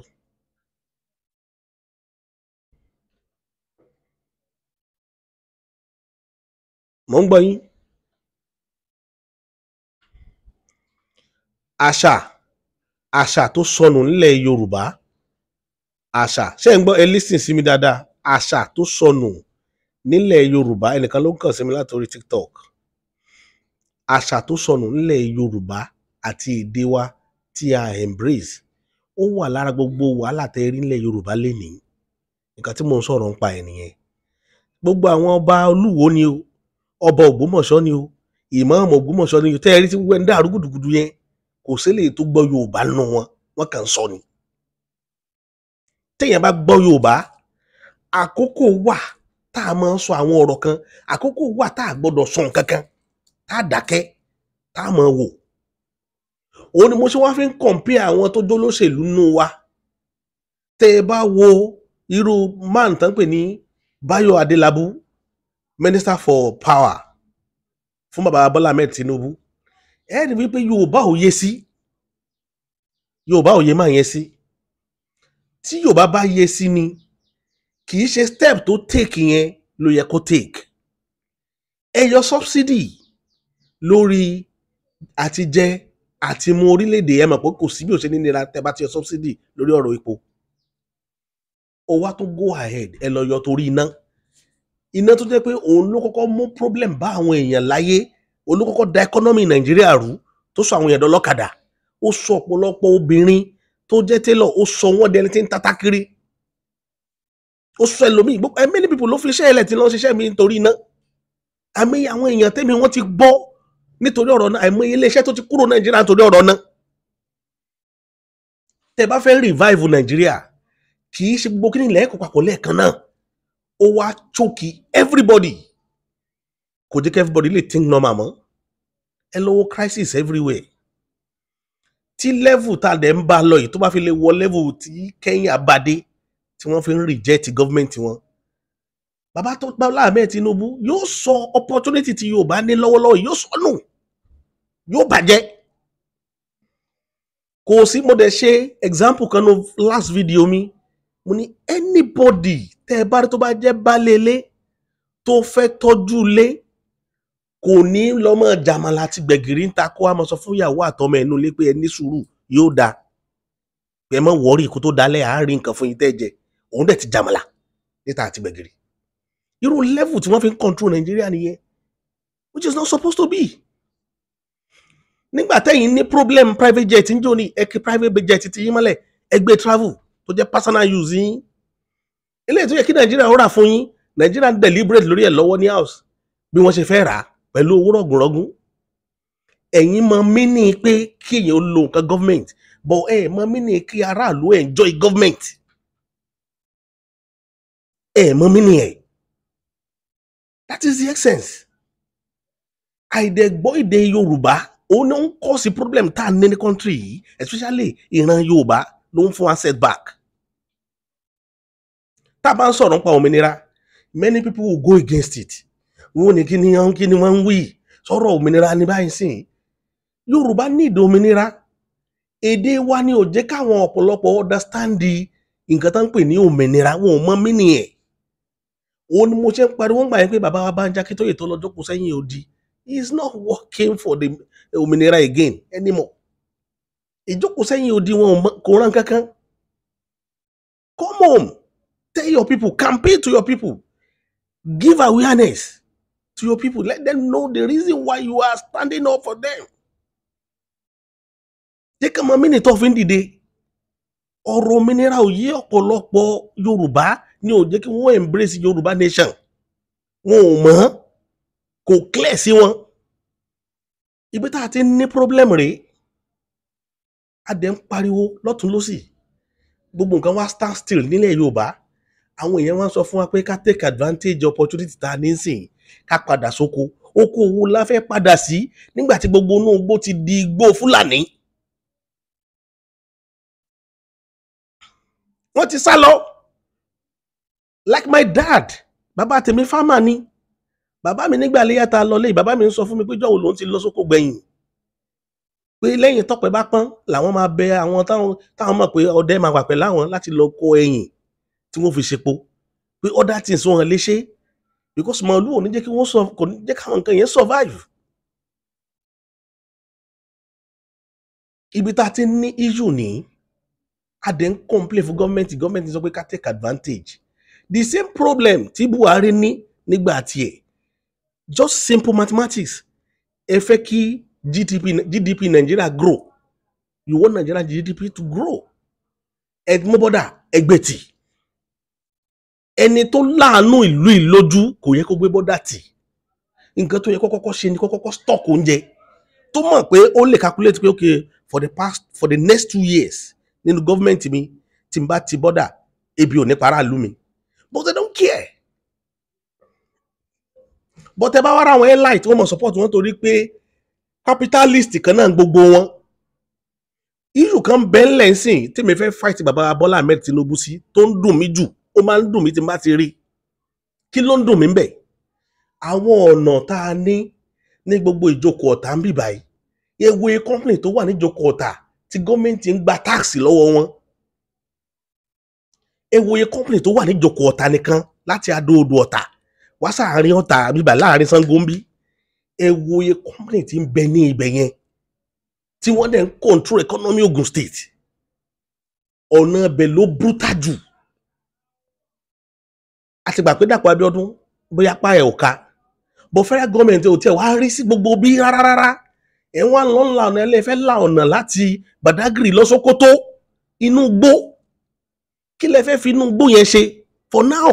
Mo ń gbọ́ yín. Àṣà, àṣà tó sọnù nílẹ̀ Yorùbá. Àṣà, ṣé ẹ̀ ń gbọ́? Ẹ listen sí mi dáadáa. Àṣà tó sọnù nílẹ̀ Yorùbá, ẹnìkan ló ń kàn sí mi láti orí TikTok. Àṣà tó sọnù nílẹ̀ Yorùbá àti èdè wa tí a embrace, ó wà lára gbogbo wàhálà tẹ́ rí nílẹ̀ Yorùbá lénìí. Nǹkan tí mò ń sọ̀rọ̀ ń pa ẹ̀ nìyẹn. Gbogbo àwọn ọba Olúwo ni o, ọba Ògbómọ̀ṣọ́ ni o, ìmáàmù Ògbómọ̀ṣọ́ ni o, tẹ́ ẹ rí tí gbogbo ẹ̀ ń dàrú gùdùgùdù yẹn, kò sílè tó gbọ́ Yorùbá nínú wọn, wọ́n kàn ń sọ ni. Téèyàn bá gbọ́ Yorùbá, àkókò wà tá a máa ń sọ àwọn ọ̀rọ̀ kan, àkókò wà tá a gbọ́dọ̀ sọ nǹkan kan, tá a dákẹ́, tá a máa wò. Òun ni mo ṣe wá fi ń compare àwọn tó jólóṣèlú nínú wa. Tẹ́ ẹ bá wo irú man tán pè ní Báyọ̀ Adélábù, Minister for Power fún bàbá Bọ́lá Ahmed Tinubu, ẹ rí wípé Yorùbá ò yé sí, Yorùbá ò yé máa yẹn sí. Tí Yorùbá bá yé sí ni, kì í ṣe step tó take yẹn ló yẹ kó take. Ẹ yọ subsidy lórí àti jẹ àti mu orílẹ̀-èdè, ẹ mọ̀ pé kò sí bí ó ṣe ní nira tẹ́ bá ti yọ subsidy lórí ọ̀rọ̀ epo. Ó wá tó go ahead, ẹ lọ yọ torí iná. Iná tó jẹ́ pé òun ló kọ́kọ́ mú problem bá àwọn èèyàn láyé, òun ló kọ́kọ́ da economy Nàìjíríà rú, tó sọ àwọn èèyàn dọlọ́kadà, ó sọ ọ̀pọ̀lọpọ̀ obìnrin tó jẹ́ tailor, ó sọ wọ́n dẹni tí ń tatá kiri, ó sọ ẹlòmíì, many people ló fi iṣẹ́ ẹlẹ̀ tí lọ́n ṣiṣẹ́ mi nítorí iná. Àmì àwọn èèyàn tẹ́mi wọ́n ti gbọ́ nítorí ọ̀rọ̀ náà, àìmọye iléeṣẹ́ tó ti kúrò Nàìjíríà nítorí ọ̀rọ̀ náà. Tẹ́ bá fẹ́ revive Nàìjíríà, kì í ṣe gbogbo kí ni lẹ́ẹ̀kọ́ papọ̀ lẹ́ẹ̀kan náà. Ó wá choke everybody, kò jẹ́ kí everybody lè think normal mọ́. Ẹ lọ́wọ́ crisis everywhere tí level tá a dẹ̀ ń bá lọ yìí, tó bá fi lè wọ level tí Kenya bá dé, tí wọ́n fi ń reject government wọn, bàbá tó Bọ́lá Ahmed Tinubu yóò sọ opportunity tí Yorùbá ní lọ́wọ́lọ́wọ́ yìí, yóò sọ nù, yóò bàjẹ́. Kò sí. Mo dẹ̀ ṣe example kan ní last video mi. Mo ní anybody tẹ́ ẹ bá rí tó bá jẹ́ baálé ilé tó fẹ́ tọ́jú ilé, kò ní lọ́mọ jàmàlà àti gbẹ̀gìrì ń ta, kó wá máa sọ fún ìyàwó àtọmọ ẹnu ilé pé ẹ ní sùúrù, yóò dáa, pé ẹ má worry, kó tó dalẹ̀ àárín nǹkan fún yín tẹ́ jẹ. Òun dẹ̀ ti jàmàlà níta àti gbẹ̀gìrì. Irú level tí wọ́n fi ń control Nàìjíríà nìyẹn, which is not supposed to be. Nígbà tẹ́yìn ní problem private jet ń jò ní, ẹ kí private jet ti yín mọ́lẹ̀, ẹ gbé travel tó jẹ́ personal use yín. Eléyìí tó yẹ kí Nàìjíríà ó rà fún yín, Nàìjíríà ń deliberate lórí ẹ̀ lọ́wọ́ ní house bí wọ́n ṣe fẹ́ rà á pẹ̀lú owó rọ̀gùnrọ̀gùn. Ẹ̀yin mọ mí pé kí èèyàn ó lo nǹkan government, but ẹ mọ mí ní kí aráàlú enjoy government. Ẹ mọ mí ní ẹ̀. That is the essence. Àìdẹ̀gbọ́ èdè Yorùbá, òun ló ń cause problem tá a ní ní country yìí, especially ìran Yorùbá ló ń fún wa setback. Tá a bá ń sọ̀rọ̀ nípa òmìnira, many people will go against it. Wọ́n ní kí ni wọ́n ń wí, sọ̀rọ̀ òmìnira ní báyìí sìn. Yorùbá ní ìdè òmìnira. Èdè wa ni ò jẹ́ káwọn ọ̀pọ̀lọpọ̀ understand nǹkan tó ń pè ní òmìnira. Wọn ò mọ meaning ẹ̀. Òun ni mo ṣe ń pariwo ńgbà yẹn pé bàbá wa Bánjí Akíntóyè tó lọ jókòó sẹ́yìn odi, he is not working for the òmìnira again anymore. Ìjókòó sẹ́yìn odi wọn kò rán kankan. Come home, tell your people, campaign to your people, give awareness to your people, let them know the reason why you are standing up for them. Jẹ́ ká mọ meaning tó fi ń dìde. Ọ̀rọ̀ òmìnira ò yé ọ̀pọ̀lọpọ̀ Yorùbá ní ò jẹ́ kí wọ́n embrace Yorùbá nation. Wọn ò mọ̀, kò clear sí wọn. Ibi tá a ti ní problem rèé. A dẹ̀ ń pariwo lọ́tún lọ́sì, gbogbo nǹkan wá stand still nílẹ̀ Yorùbá. Àwọn èèyàn wá ń sọ fún wa pé ká take advantage opportunity tá a ní sìn, ká padà sóko. Oko owó la fẹ́ padà sí nígbà tí gbogbo inú igbó ti di igbó Fúlàní? Wọ́n ti sá lọ. Like my dad, bàbá tèmi farmer ni bàbá mi. Nígbà léyà tá a lọ lé, bàbá mi ń sọ fún mi pé jọ̀wọ́ lòun ti lọ sóko gbẹ̀yìn, pé lẹ́yìn tọ́pẹ́ bá pọ́n làwọn máa bẹ àwọn táwọn mọ̀ pé ọdẹ máa wà pẹ̀lú àwọn láti lọ kó ẹyìn tí wọ́n fi ṣepo, pé other things wọn lè ṣe because màálù ò ní jẹ́ kí wọ́n sọ, kò ní jẹ́ káwọn nǹkan yẹn survive. Ibi tá a ti ní issue ní, a dẹ̀ ń complain fún gọ́ọ̀mẹ̀ntì. Gọ́ọ̀mẹ̀ntì sọ pé ká take advantage. The same problem tí Buhari ní nígbà tiẹ̀, just simple mathematics. Ẹ fẹ́ kí GDP Nigeria grow, you want Nigeria GDP to grow, ẹ mú border ẹgbẹ́ tì. Ẹni tó láàánú ìlú ìlójú kò yẹ kó gbé border tì. Nǹkan tó yẹ kó kọ́kọ́ ṣe ni kó kọ́kọ́ stock oúnjẹ, tó mọ̀ pé ó lè calculate pé okay, for the next 2 years nínú gọ́ọ̀mẹ̀ntì mi, tí n bá ti border, ebi ò ní para ìlú mi. But they don't care. But ẹ bá wá ra àwọn elite, wọ́n mọ̀ support wọn torí pé capitalist kan náà gbogbo wọn. Issue kan bẹ́ẹ̀lẹ̀ ń sìn tí mi fẹ́ fight bàbá Bọ́lá Ahmed Tinubu sí, tó ń dùn mí jù, ó máa ń dùn mí tí n bá ti rí. Kí ló ń dùn mí bẹ́ẹ̀? Àwọn ọ̀nà tá a ní ní gbogbo Ìjókòó Ọ̀tà ń bì báyìí, ewu company tó wà ní Ìjókòó Ọ̀tà tí gọ́ọ̀mẹ̀ntì ń gba tax lọ́wọ́ wọn, ewu company tó wà ní Ìjókòó Ọ̀tà nìkan, láti Adó Odò Ọ̀tà wá sáàárín Ọ̀tà bíbà, láàrin Ṣàngó ń bí, ewu company tí ń bẹ ní ibẹ̀ yẹn tí wọ́n dẹ̀ ń control economy Ogun State. Ọ̀nà ibẹ̀ ló brutal jù. Àti gbà pé Dàpọ̀ Abíọ́dún bóyá pa ẹ̀ ò ká, but federal government ò tiẹ̀ wá rí sí gbogbo bí rárá rárá. Ẹ̀ wá lọ ńlá ọ̀nà, ẹlẹ́fẹ́ la ọ̀nà láti Badagry lọ Sókótó, inú gbó. Kí lẹ fẹ́ fi inú gbó yẹn ṣe for now?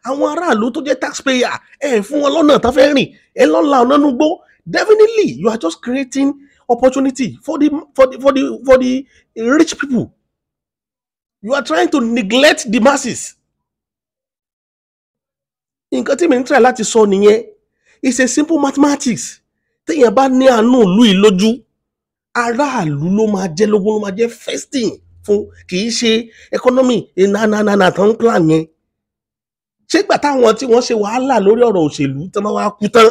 Àwọn aráàlú tó jẹ́ taxpayer, ẹ fún wọn lọ́nà tó fẹ́ rìn, ẹ lọ́ la ọ̀nà nugbó. Definitely you are just creating opportunity for the rich people. You are trying to neglect the masses. Nǹkan tí mi ń try láti sọ nìyẹn. It's a simple mathematics. Téèyàn bá ní àánú ìlú yìí lójú, aráàlú ló máa jẹ́ lógún, ló máa jẹ́ first thing fún, kì í ṣe economy nananana tó ń plan yẹn. Ṣé ìgbà táwọn tí wọ́n ṣe wàhálà lórí ọ̀rọ̀ òṣèlú tí wọ́n wá kú tán,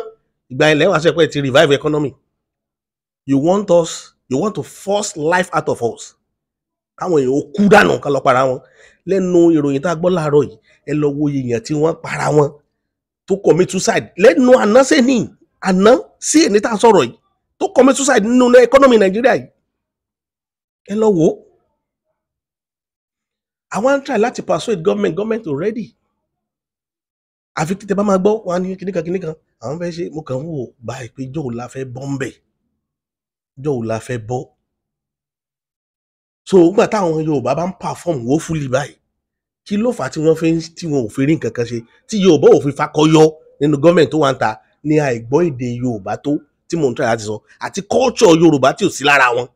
ìgbà ilẹ̀ wàá ṣe pé ti revive economy? You want us, you want to force life out of us, káwọn èèyàn ó kú dànù, ká lọ para wọn. Lẹ́nu ìròyìn tá a gbọ́ láàárọ̀ yìí, ẹ lọ wo èèyàn tí wọ́n para wọn, tó commit suicide lẹ́nu àná sẹ́ni àná sí èní tá a sọ̀rọ̀ yìí, tó commit suicide nínú economy Nàìjíríà yìí. Ẹ lọ wò ó. Àwọn ń try láti persuade government. Government already, àfi títẹ bá máa gbọ́ wọn ní kíníkan kíníkan àwọn fẹ́ ṣe. Mo kàn ń wò báyìí pé jọ́ọ̀ la fẹ́ bọ́ ń bẹ̀, jọ́ọ̀ la fẹ́ bọ́. So nígbà táwọn Yorùbá bá ń perform woefully báyìí, kí ló fà á tí wọ́n fi ń tí wọn ò fi rí nǹkan kan ṣe, tí Yorùbá ò fi fakọyọ nínú gọ́ọ̀mẹ̀ntì tó wà ń ta ní àìgbọ́ èdè Yorùbá tó tí mò ń try láti sọ, àti culture Yorùbá tí ò sí lára wọn?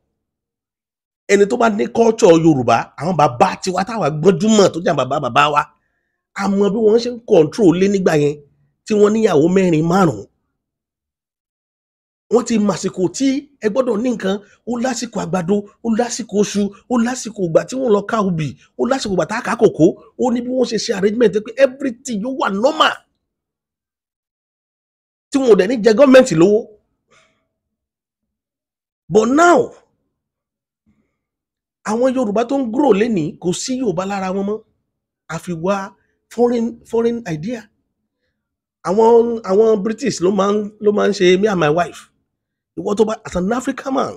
Ẹni tó bá ní culture Yorùbá, àwọn bàbá tiwa táwa gbọ́njúmọ̀, tó jẹ́ bàbá bàbá wa, a mọ bí wọ́n ṣe ń control lé nígbà yẹn, tí wọ́n níyàwó mẹ́rin, márùn-ún. Wọ́n ti màsìkò tí ẹ gbọ́dọ̀ ní nǹkan. Ó lásìkò àgbàdo, ó lásìkò oṣù, ó lásìkò ìgbà tí wọ́n lọ ká obì, ó lásìkò ìgbà tá a ká kòkó. Ó ní bí wọ́n ṣe ṣe arrangement pé everything yóò wà normal, tí wọn ò dẹ̀ ní jẹ gọ́ọ̀mẹ̀ntì lówó. But now, àwọn Yorùbá tó ń grow lénìí, kò sí Yorùbá lára wọn mọ́, àfi wá foreign idea. Àwọn British ló máa ń ṣe me and my wife. Ìwọ tó bá, as an African man,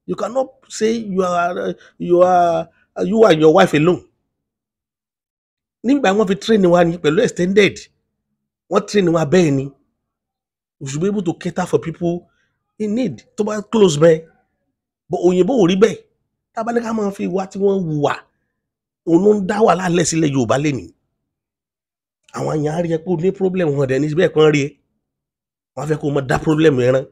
you cannot say you are you and your wife alone. Nígbà wọ́n fi train wa ni pẹ̀lú extended, wọ́n train wa bẹ́ẹ̀ ni. We should be able to cater for people in need tó bá close bẹ́ẹ̀, but òyìnbó ò rí bẹ́ẹ̀. Tá bá ní ká máa fi ìwà tí wọ́n hùwà, òun ló ń dá wàhálà lẹ̀ sílẹ̀ Yorùbá lẹ́nìí. Àwọn èèyàn á rí ẹ pé o ní problem, wọn dẹ̀ ní bẹ́ẹ̀ kan rí ẹ, wọ́n á fẹ́ kó o máa dá problem yẹn rán,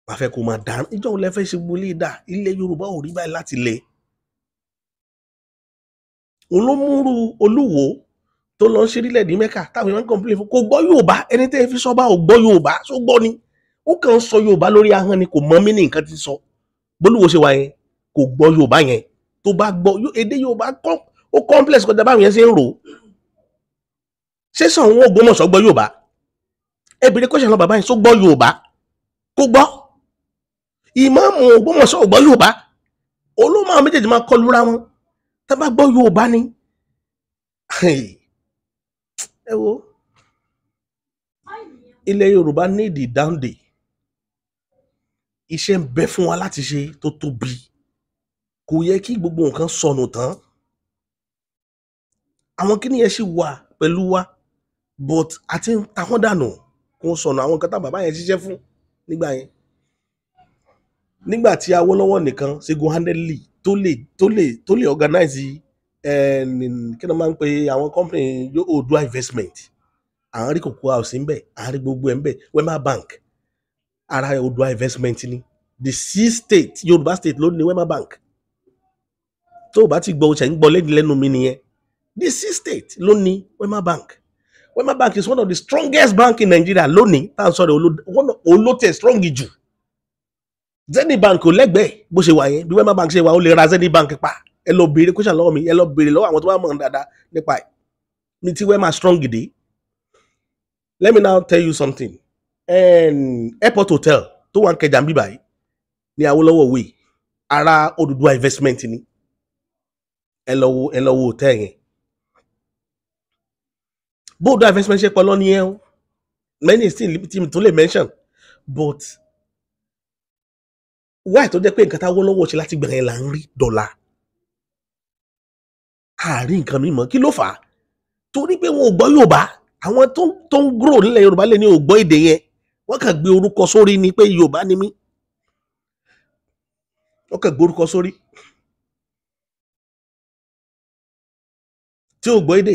wọ́n á fẹ́ kó o máa dá. Ìjọ òun lẹ fẹ́ ṣe gbolé dà? Ilẹ̀ Yorùbá ò rí báyìí láti lẹ̀. Òun ló múrú Olúwo tó lọ ń ṣe rílẹ̀ ní Mẹ́kà táwọn èèyàn ń complain fún. Kò gbọ́ Yorùbá. Ẹni tẹ́ ẹ fi sọ́ba ò gbọ́ Yorùbá. Só gbọ́ ni? Ó kàn ń sọ Yorùbá lórí ahọ́n ni, kò mọ mí ní nǹkan tí ń sọ. Bólúwo ṣe wà yẹn, kò gbọ́ Yorùbá yẹn. Tó bá gbọ́ èdè Yorùbá, ó complex kọjá báwọn yẹn ṣe ń rò ó. Ṣé Ṣọ̀ún Ògbómọ̀ṣọ́ gbọ́ Yorùbá? Ẹ bèrè question lọ bàbá yẹn, só gbọ́ Yorùbá? Kó gbọ́. Ìmáàmù Ògbómọ̀ṣọ́ ò gbọ́ Yorùbá. Olómọ àwọn méjèèjì máa kọlu ra wọn. Tá bá gbọ́ Yorùbá ni. Ẹ wo, ilẹ̀ Yorùbá need ìdáǹdè. Iṣẹ́ ń bẹ fún wa láti ṣe tó tóbi. Kò yẹ kí gbogbo nǹkan sọnù tán. Àwọn kíní yẹn sì wà pẹ̀lú wa, but àti ń ta wọ́n dànù kó sọnù, àwọn nǹkan tá bàbá yẹn ṣiṣẹ́ fún nígbà yẹn. Nígbà tí Awólọ́wọ̀ nìkan single handedly tó lè organize, kí ni wọ́n máa ń pe àwọn company, Oòduà Investment, à ń rí Cocoa House ńbẹ̀, à ń rí gbogbo ẹ̀ ńbẹ̀, Wema Bank, ara Oòduà Investment ni. The six state, Yorùbá state ló ní Wema Bank. Tó o bá ti gbọ́, o ṣẹ̀ ń gbọ́ lẹ́nu lẹ́nu mi nìyẹn. The six state ló ní Wema Bank. Wema Bank is one of the strongest bank in Nigeria lónìí tá à ń sọ̀rọ̀. Olótẹ̀ strong jù. Zenith Bank ò lẹ́gbẹ̀ẹ́ bó ṣe wà yẹn. Bí Wema Bank ṣe wà, ó lè ra Zenith Bank pa. Ẹ lọ béèrè question lọ́wọ́ mi, ẹ lọ béèrè lọ́wọ́ àwọn tó bá mọ̀ dáadáa nípa ẹ̀ ní tí Wema strong dé. Let me now tell you something. Airport Hotel tó wà ń Kẹjà ń bí báyìí ní Awólọ́wọ̀ Way, ara Odùduwà Investment ni. Ẹ lọ wo hotel yẹn. Bó Odùduwà Investment ṣe pọ̀ lọ nìyẹn o. Many still tí mi tó lè mention, but why tó jẹ́ pé nǹkan tá Awólọ́wọ̀ ṣe láti gbẹ̀rẹ̀ là ń rí dọ́là, àárín nǹkan mímọ́? Kí ló fà á? Torí pé wọn ò gbọ́ Yorùbá. Àwọn tó ń grow nílẹ̀ Yorùbá lè ní ò gbọ́ èdè yẹn. Wọ́n kàn gbé orúkọ sórí ni pé Yorùbá ni mí. Wọ́n kàn gbé orúkọ sórí tí ò gbọ́ èdè.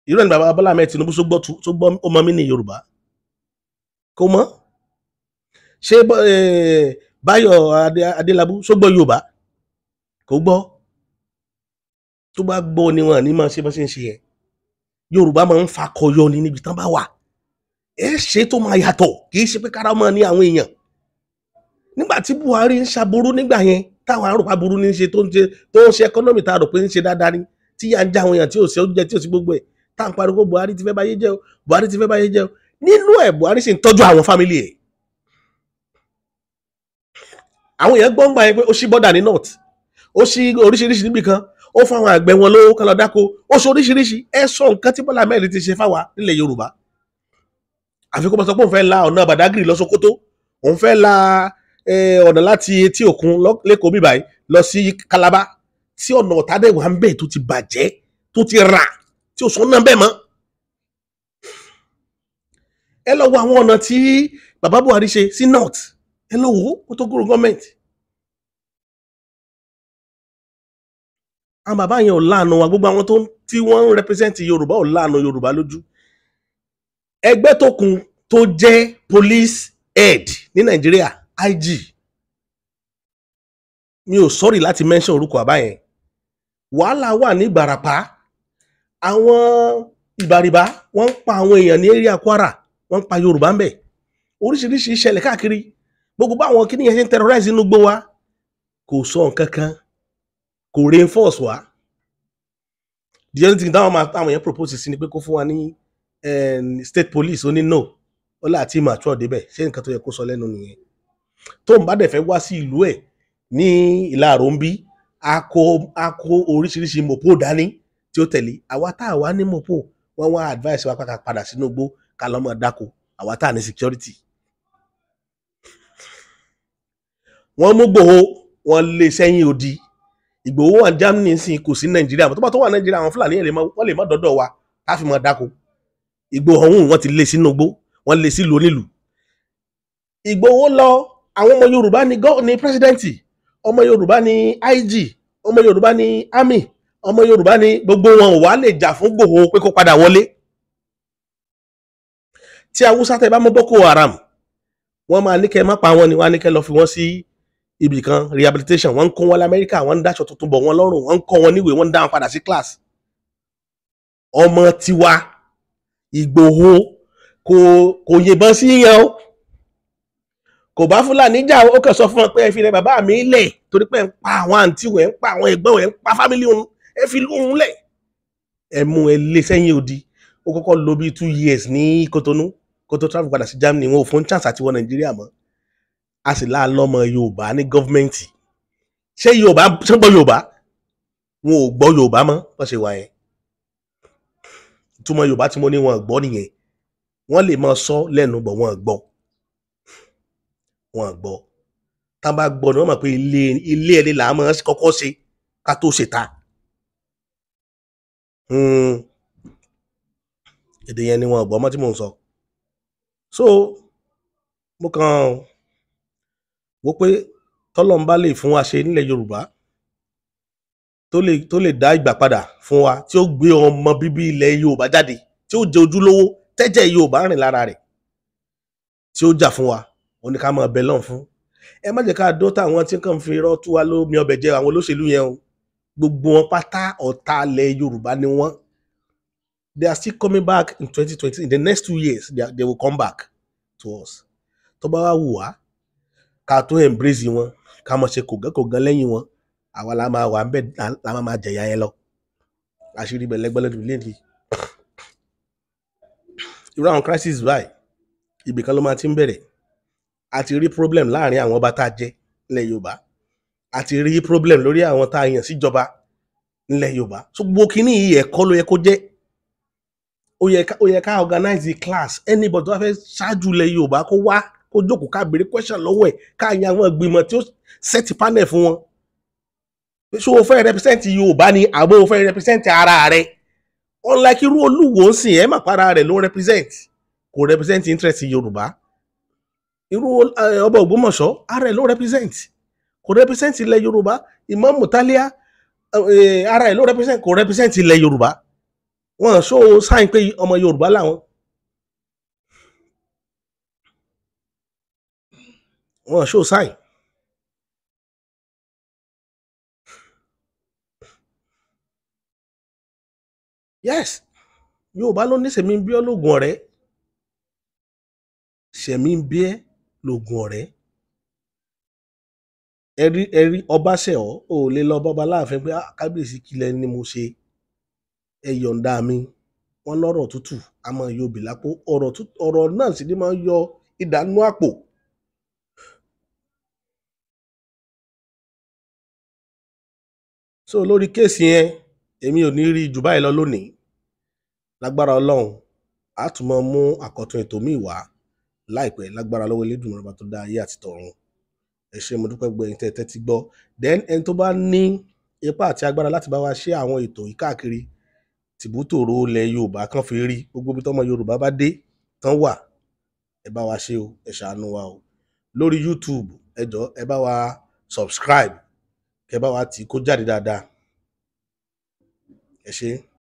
Irú ẹni bàbá Bọ́lá Ahmed Tinubu tó gbọ́ tó gbọ́, ó mọ mí ní Yorùbá, kò mọ̀. Ṣé Báyọ̀ Adélábù ṣó gbọ́ Yorùbá? Kò gbọ́. Tó bá gbọ́ ni wọn ní máa ṣe bá ṣe ń ṣe yẹn. Yorùbá máa ń fakọyọ ní níbi tán bá wà. Ẹ ṣe tó máa yàtọ̀, kì í ṣe pé kára mọ́ ní àwọn èèyàn. Nígbà tí Buhari ń ṣaburú nígbà yẹn, táwọn arúgbó aburú ní í ṣe, tó ń ṣe economy tá a rò pé ń ṣe dáadáa ni, tí yà ń já àwọn èèyàn, tí ò sí oúnjẹ, tí ò sí gbogbo ẹ̀, tá à ń pariwo Buhari ti fẹ́ báyé jẹ́ o, Buhari ti fẹ́ báyé jẹ́ o, nínú ẹ̀ Buhari sì ń tọ́jú àwọn family ẹ̀. Àwọn èèyàn gbọ́n gbà yẹn pé ó ṣí border ní north, ó ṣí oríṣiríṣi níbì kan, ó fún àwọn àgbẹ̀ wọn lówó kan lọ dáko, ó ṣe oríṣiríṣi. Ẹ sọ nǹkan tí Bọ́lá Ahmed ti ṣe fáwa nílẹ̀ Yorùbá? Àfi kó bá sọ pé òun fẹ́ la ọ̀nà Badagry lọ Sókótó, òun fẹ́ la ọ̀nà láti etí òkun l'Ékòó bíbáyìí lọ sí Calabar, tí ọ̀nà ọ̀tádẹ́wà ń bẹ̀ tó ti bàjẹ́, tó ti rà, tí ò sọ́nà bẹ́ẹ̀ mọ́. Ẹ lọ wo àwọn ọ̀nà tí bàbá Buhari ṣe sí north, ẹ lọ wo ó tó kúrò gọ́ọ̀mẹ̀ntì. Àwọn bàbá yẹn ò láàánú wa. Gbogbo àwọn tó tí wọ́n ń represent Yorùbá ò láàánú Yorùbá lójú. Ẹgbẹ́ tó kún tó jẹ́ police head ní Nàìjíríà, IG, mi ò sorry láti mention orúkọ àbá yẹn. Wàhálà wà ní Ìbàràpá, àwọn Ìbàrìbá wọ́n ń pa àwọn èèyàn ní area Kwara, wọ́n ń pa Yorùbá ń bẹ̀, oríṣiríṣi ìṣẹ̀lẹ̀ káàkiri. Gbogbo báwọn kíní yẹn ṣe ń terrorize inú gbó wa, kò sọ nǹkan kan, kò reinforce wa. The only thing táwọn máa táwọn yẹn propose sí ni pé kó fún wa ní state police. Ó ní no, ó láti mature débẹ̀. Ṣé nǹkan tó yẹ kó sọ lẹ́nu nìyẹn? Tó ń bá dẹ̀ fẹ́ wá sí ìlú ẹ̀ ní Ìlàró ń bí, a kó oríṣiríṣi mọ̀pó dání tí ó tẹ̀lé. Àwa tá a wá ní mọ̀pó, wọ́n wá advice wa ká padà sínú igbó, ká lọ́ mọ̀ dáko, àwa tá a ní security. Wọ́n mú Ìgbòho, wọ́n lé sẹ́yìn odi. Ìgbòho wà ní Germany sí, kò sí Nàìjíríà. Tó bá tó wà Nàìjíríà, àwọn Fúlàní yẹn wọ́n lè má dọ́dọ̀ wa ká fi mọ̀ dáko. Ìgbòho ọ̀hún, wọ́n ti lé sínú igbó, wọ́n lé sílùú onílùú. Ìgbòho lọ, àwọn ọmọ Yorùbá ní ní president, ọmọ Yorùbá ní IG, ọmọ Yorùbá ní army, ọmọ Yorùbá ní gbogbo wọn ò wá lè jà fún Ìgbòho pé kó padà wọlé. Tí Haúsá tẹ bá mú Boko Haram, wọ́n máa ní kẹ́ má pa wọn ni, wọ́n á ní kẹ́ lọ fi wọ́n sí ibì kan, rehabilitation. Wọ́n ń kó wọn lamẹ́ríkà, wọ́n ń dáṣọ tuntun bọ̀ wọ́n lọ́rùn, wọ́n ń kọ́ wọn níwèé, wọ́n ń dá wọn padà sí class. Ọmọ tiwa Ìgbòho kò yìnbọn sí yẹn o, kò bá Fúlàní jà. Ó kàn sọ fún wọn pé ẹ fi ilẹ̀ bàbá mi lẹ̀, torí pé ẹ ń pa àwọn àǹtí wọn, ẹ ń pa àwọn ẹ̀gbọ́n ẹ ń pa family òun, ẹ fi lóhun lẹ̀. Ẹ mú ẹ lé sẹ́yìn odi. Ó kọ́kọ́ lò bíi 2 years ní Kotonu kó tó travel padà sí Germany. Wọn ò fún chance àti wọ Nàìjíríà mọ́. A sì láà lọ́mọ Yorùbá ní government. Ṣé Yorùbá, ṣé gbọ́ Yorùbá? Wọn ò gbọ́ Yorùbá mọ́ bó ṣe wà yẹn. Ìtumọ̀ Yorùbá tí mo ní wọn gbọ́ nìyẹn. Wọ́n lè máa sọ lẹ́nu bọ̀, wọn gbọ́, wọn gbọ́. Tá a bá gbọ́ ni wọ́n mọ̀ pé ilé ilé ẹni là á máa kọ́kọ́ ṣe ká tó ṣèta. Èdè yẹn ni wọn gbọ́ mọ́ tí mò ń sọ. So mo kàn wò pé tọ́lọ́run bá lè fún wa ṣe nílẹ̀ Yorùbá, tó lè dá ìgbà padà fún wa, tí ó gbé ọmọ bíbí ilẹ̀ Yorùbá jáde, tí ó jẹ ojúlówó tẹ́jẹ̀ Yorùbá rìn lára rẹ̀, tí ó jà fún wa, ó ní ká máa bẹ lọ́n fún. Ẹ má jẹ́ ká dó táwọn tí kàn fi irọ́ tú wa lómi ọbẹ̀ jẹ, àwọn olóṣèlú yẹn o. Gbogbo wọn pátá, ọ̀tá ilẹ̀ Yorùbá ni wọ́n. They are still coming back in 2020. In the next 2 years, they will come back to us. Tó bá wá wù wá ká tó embrace wọn, ká mọ̀ ṣe kògán lẹ́yìn wọn, àwa la máa wà ń bẹ̀, la máa jẹ̀yà yẹn lọ. Àṣírí ibẹ̀ lẹ́gbẹ́ lẹ́nu lẹ́yìn. Irú àwọn crisis báyìí, ibì kan ló máa ti ń bẹ̀rẹ̀. A ti rí problem láàrin àwọn ọba tá a jẹ nílẹ̀ Yorùbá, a ti rí problem lórí àwọn tá a yàn síjọba nílẹ̀ Yorùbá. So gbogbo kínní yìí, ẹ̀kọ́ ló yẹ kó jẹ́. Ó yẹ ká organize the class. Anybody tó bá fẹ́ ṣáájú ilẹ̀ Yorùbá, kó wá, kó jókòó, ká béèrè question lọ́wọ́ ẹ̀, ká yan àwọn ìgbìmọ̀ tí ó set panel fún wọn. Ṣé o fẹ́ represent Yorùbá ni, àbó o fẹ́ represent ara rẹ? Unlike irú Olúwo ń sìn, ẹ mà para rẹ̀ ló represent, kò represent interest Yorùbá. Irú ọba Ògbómọ̀ṣọ́, ara ẹ̀ ló represent, kò represent ilẹ̀ Yorùbá. Imam Mutalia, ara ẹ̀ ló represent, kò represent ilẹ̀ Yorùbá. Wọn ṣó sáyìn pé ọmọ Yorùbá làwọn. Wọn ṣó sáyìn. Yes, Yorùbá ló ní sèmi ń bí ọ́ lóògùn ọ̀rẹ́, sẹ̀mí ń bí ẹ́ lóògùn ọ̀rẹ́. Ẹrí ẹrí ọba ṣẹ̀ ọ́, ò lè lọ bọ́ba láàfin pé, "Ah, kábíyèsí, kílẹ̀ ni mo ṣe, ẹ yọ̀ǹda mi." Wọ́n lọ́rọ̀ tútù a máa yọ obì lápò, ọ̀rọ̀ tútù ọ̀rọ̀ náà sì ni máa ń yọ ìdánú àpò. So lórí kéèsì yẹn, èmi ò ní rí jù báyìí lọ lónìí. Lágbára Ọlọ́run, a tún máa mú àkọ́tun ètò míì wá láìpẹ́, lágbára lọ́wọ́ Elédùmarè ọba tó dá ayé àti tọ̀run. Ẹ ṣé, mo dúpẹ́ gbogbo ẹ̀yin tẹ́ ẹ tẹ́tí gbọ́. Then ẹni tó bá ní ipá àti agbára láti bá wa ṣe àwọn ètò yìí káàkiri tìbútòrò ilẹ̀ Yorùbá kan fi rí gbogbo ibi tọ́mọ Yorùbá bá dé tán wà, ẹ bá wa ṣe o, ẹ ṣàánú wa o. Lórí YouTube, ẹ jọ̀ọ́, ẹ bá wa subscribe, kẹ bá wa tì í kó jáde dáadáa. Ẹ ṣé.